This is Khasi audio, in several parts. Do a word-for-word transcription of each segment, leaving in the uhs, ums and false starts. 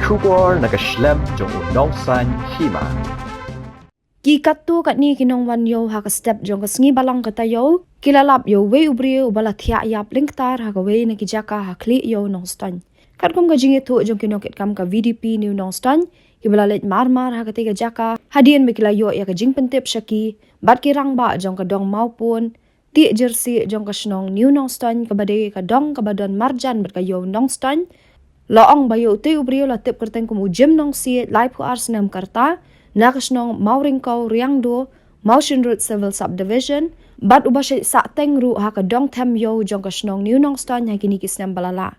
Khubor na ka shlem jong u nongsan hima. Ki katto katne ki nongwan ïew ha ka step jong ka sngi Balang ka taïew ki la lap ïa uwei u briew uba la thiah ïap lyngktar ha kawei na ki jaka ha Khlieh Ïew Nongstoiñ. Katkum ka jingïathuh jong ki nongkitkam ka V D P New Nongstoiñ, kiba la leit marmar ha katei ka jaka hadien ba ki la ïoh ïa ka jingpyntip sha ki bad ki rangbah jong ka dong Mawpun, Tieh Jersey jong ka shnong New Nongstoiñ kaba dei ka dong kaba don marjan bad ka ïew Nongstoiñ, la ong ba ïa utei u briew la tip kyrteng kum u Jim Nongsiej, laiphew ar snem ka rta, na ka shnong Mawryngkew Riangdo, Mawshynrut Civil Subdivision, bad uba shait sahteng ruh ha ka dong them ïew jong ka shnong New Nongstoiñ ha kine ki snem ba la lah.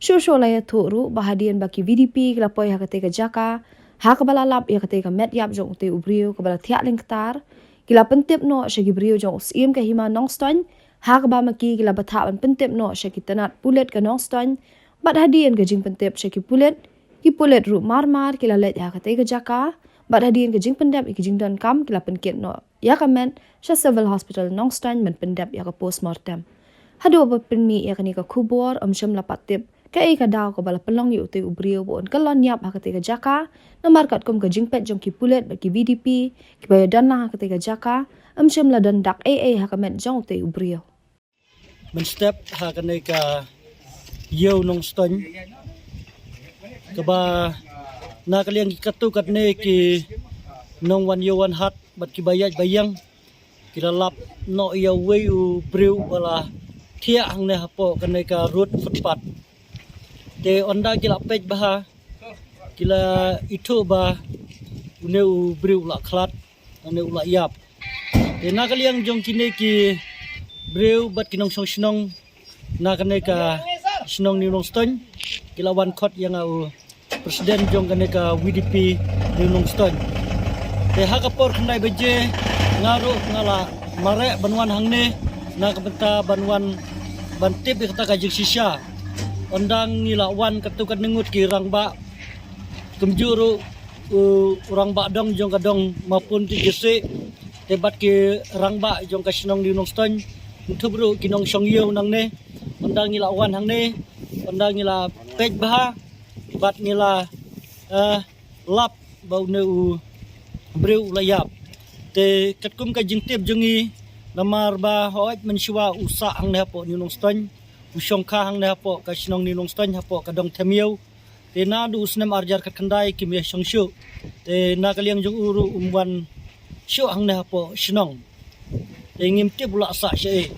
Shuh shuh la ïathuh ruh ba hadien ba ki V D P ki la poi ha katei ka jaka ha kaba la lap ïa katei ka met ïap jong utei u briew kaba la thiah lyngktar, ki la pyntip noh sha ki briew jong u Syiem ka hima Nongstoiñ, ha kaba ma ki ki la bthah ban pyntip noh sha ki tnat pulit ka Nongstoiñ. Bad hadien ka jingpyntip sha ki pulit, ki pulit ruh marmar ki la leit ha katei ka jaka. Bad hadien ka jingpyndep ïa ki jingdonkam, ki la pynkit noh ïa ka met sha Civil Hospital Nongstoiñ ban pyndep ïa ka postmortem. Haduh ba pynmih ïa kane ka khubor, ym shym la pat tip kaei ka daw kaba la pynlong ïa utei u briew ba un kyllon ïap ha katei ka jaka. Namar katkum ka jingpeit jong ki pulit bad ki V D P kiba ïadon lang ha katei ka jaka, ym shym la don dak ei ei ha ka met jong utei u briew. Mynstep ha kane ka ïew Nongstoiñ, kaba na ka liang ki katto katne ki nongwan ïew wan hat bad kiba ïaid ba ïeng, ki la lap noh ïa uwei u briew ba la thiah hangne hapoh kane ka road footpath. Te ynda ki la peit bha, ki la ithuh ba une u briew u la khlad, une u la ïap. Te na ka liang jong kine ki briew bad ki nongshong shnong na kane ka shnong New Nongstoiñ, ki la wan khot ïa nga u president jong kane ka V D P New Nongstoiñ. Te ha ka por khyndai baje nga ruh nga la mareh ban wan hangne na ka bynta ban wan ban tip ïa kata ka jingshisha. Ynda ngi la wan katto katne ngut ki rangbah, kumjuh ruh u rangbah dong jong ka dong Mawpun Tieh Jersey, te bad ki rangbah jong ka shnong New Nongstoiñ, kumjuh ruh ki nongshong ïew nangne. Ynda ngi la wan hangne, ynda ngi la peit bha bad ngi la, eh, lap ba une u briew u la ïap. Te katkum ka jingtip jong ngi, namar ba hooid mynshuwa u sah hangne hapoh New Nongstoiñ, u shongkha hangne hapoh ka shnong New Nongstoiñ hapoh ka dong them ïew. Te naduh u snem arhajar khatkhyndai kim ïashong shuh. Te na ka liang jong u ruh um wan shuh hangne hapoh shnong. Te ngim tip u la sah shaei.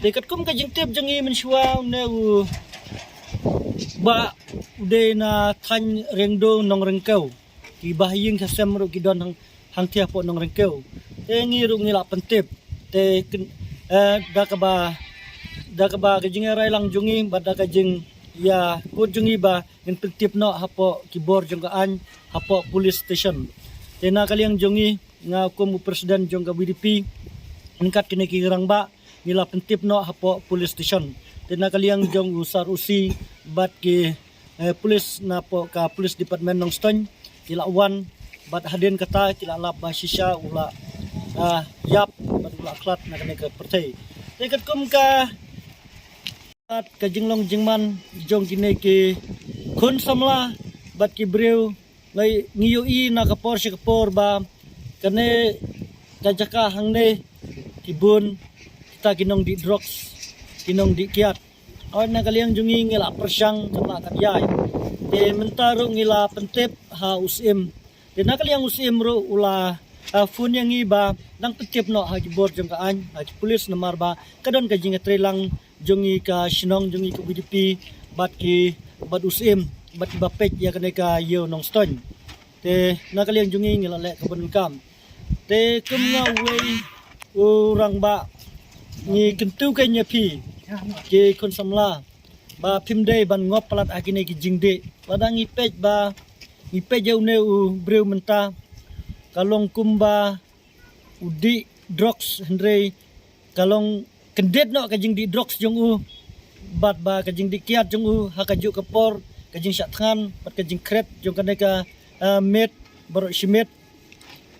Te katkum ka jingtip jong ngi mynshuwa une u bah u dei na thaiñ Riangdo Nongryngkew. Kiba ha ïing ha sem ruh ki don hang, hangtei hapoh Nongryngkew. Te ngi ruh ngi la pyntip. Te kyn-, eh, da kaba, da kaba ka jingïarai lang jong ngi bad da ka jingïakut jong ngi ba ngin pyntip noh hapoh ki bor jong ka aiñ hapoh police station. Te na ka liang jong ngi, nga kum u president jong ka V D P, ryngkat kine ki rangbah, ngi la pyntip noh hapoh police station. Te na ka liang jong u sar O C bad ki, eh, police napoh ka police department Nongstoiñ, ki la wan bad hadien kata ki la lap ba shisha u la, ah, ïap bad u la khlad na kane ka pyrthei. Te katkum ka, ka jinglong jingman jong kine ki khun samla bad ki briew, ngi, ngi ïohi na ka por sha ka por ba kane ka jaka hangne ki bun kita ki nongdih drugs, ki nongdih kiad. Hooid na ka liang jong ngi ngi la pyrshang katba kan ïai. Te mynta ruh ngi la pyntip ha u Syiem. Te na ka liang u Syiem ruh u la, ah, phone ïa ngi ba dang pyntip noh ha ki bor jong ka aiñ, ha ki police namar ba ka don ka jingïatreilang jong ngi ka shnong jong ngi ka V D P bad ki, bad u Syiem bad kiba peit ïa kane ka ïew Nongstoiñ. Te na ka liang jong ngi ngi la leh kaba donkam. Te kum nga uwei u rangbah, ngi kyntu keiñ ïa phi ki khun samla ba phim dei ban ngop palat ha kine ki jingdih. Lada ngi peit ba, ngi peit ïa une u briew mynta, ka long kumba u dih drugs, hynrei ka long kyndit noh ka jingdih drugs jong u bad ba ka jingdih kiad jong u ha kajuh ka por, ka jingshah thngan bad ka jingkhret jong kane ka, eh, miet baroh shi miet.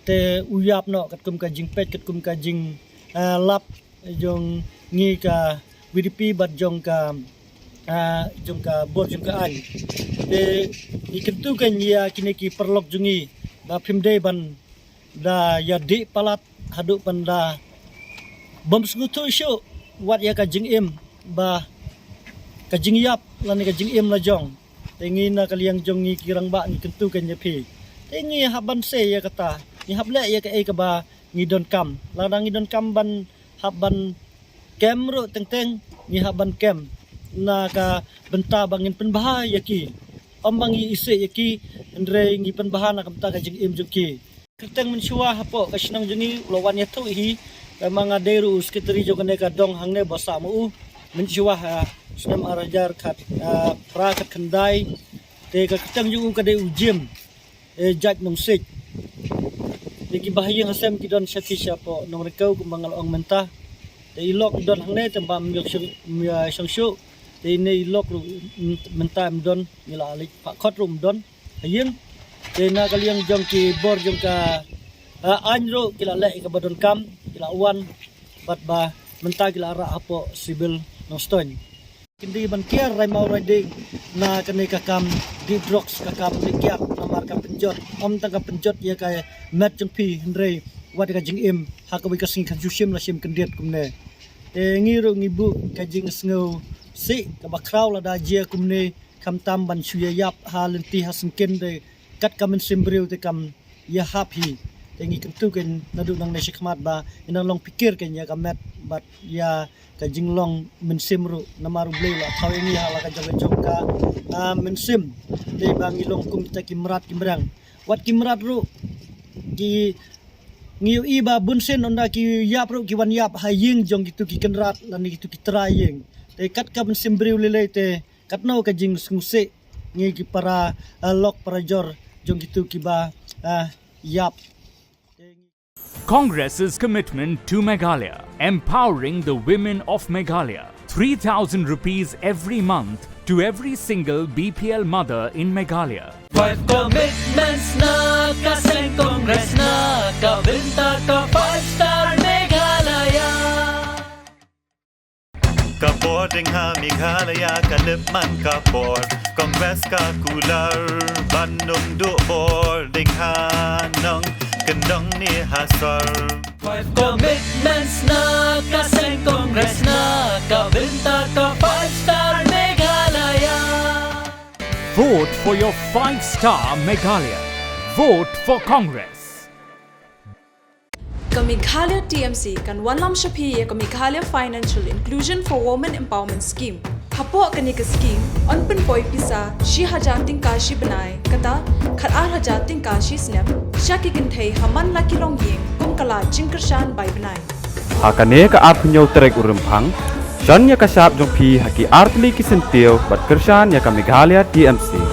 Te u ïap noh katkum ka jingpeit, katkum ka jing, eh, lap jong ngi ka V D P bad jong ka ah, jong ka bor jong ka aiñ. Te ngi kyntu kein ïa kine ki paralok jong ngi ba phim dei ban da ïa dih palat haduh ban da bym sngewthuh shuh wat ïa ka jingim ba ka jingïap lane ka jingim la jong. Te ngi na ka liang jong ngi ki rangbah ngi kyntu kein ïa phi. Te ngi hap ban sei ïa kata, ngi hap leh ïa kaei kaba ngi donkam. Lada ngi donkam ban hap ban kem ruh teng teng, ngi hap ban kem na ka bynta ba ngin pynbha ïa ki. Ym ba ngi isih ïa ki, hynrei ngi pynbha na ka bynta ka jingim jong ki. Kyrteng mynshuwa hapoh ka shnong jong ngi u la wan ïathuh hi, ka ma nga dei ruh u secretary jong kane ka dong hangne ba sah ma u. Mynshuwa ha snem ar hajar khat, ah, phra khat khyndai. Te ka kyrteng jong u ka dei u Jim, eh, Jait Nongsej. Te ki bahaïing hasem ki don sha ki shapoh Nongryngkew kumba nga la ong mynta. Te i lok i don hangne te ba ym ïoh shong, ym ïoh shong shuh. Te ine i lok ruh, mm, mynta ym don, ngi la leit phah khot ruh ym don ha ïing. Te na ka liang jong ki bor jong ka, ah, aiñ ruh ki la leh ïa kaba donkam, ki la wan bad ba mynta ki la rah hapoh Civil Nongstoiñ. Kin dei ban kiar rai maw rai ding na kane ka kam dih drugs, ka kam dih kiad, namar ka pynjot. Ym tang ka pynjot ïa ka met jong phi hynrei wat ïa ka jingim ha kawei ka sngi kan shu shim la shim khyndiat kumne. Te ngi ruh ngi buh ka jingsngewsih kaba khraw lada jia kumne, khamtam ban shu ïa ïap ha lynti ha syngkien, te kat ka mynsiem briew te kam ïahap hi. Te ngi kyntu kein naduh nangne shakhmat ba ngin nang long phikir kein ïa ka met bad ïa ka jinglong mynsiem ruh, namar U Blei u la thaw ïa ngi ha la ka jong ka jong ka, ah, mynsiem. Te ba ngi long kum kita ki mrad ki mreng. Wat ki mrad ruh ki, ngi ïohi ba bunsien ynda ki ïap ruh ki wan ïap ha ïing jong kitu ki kynrad lane kitu ki trai ïing. Te kat ka mynsiem briew lei lei te katno ka jingsngewsih ngi ki para, ah, lok para jor jong kitu kiba, ah, ïap. Congress's commitment to Meghalaya, empowering the women of Meghalaya. Three thousand rupees every month to every single B P L mother in Meghalaya. Five commitments na ka seng Congress na ka bynta ka five star Meghalaya. Ka bor ding ha Meghalaya ka lip man ka bor. Congress ka kular ban ym duh bor ding ha nongkyndong ne ha sor. Five commitments na ka seng Congress na ka bynta ka five star Meghalaya. Vote for your five star Meghalaya. Vote for Congress. Ka Meghalaya T M C kan wanlam sha phi ïa ka Meghalaya Financial Inclusion for Women Empowerment Scheme. Hapoh kane ka scheme, yn pynpoi pisa shi hajar tyngka shi bnai, kata khat ar hajar tyngka shi snem, sha ki kynthei ha man la ki longïing, kum ka lad jingkyrshan bai bnai. Ha kane ka arphew tarik u Rymphang, shon ïa ka shap jong phi ha ki artylli ki syntiew bad kyrshan ïa ka Meghalaya T M C.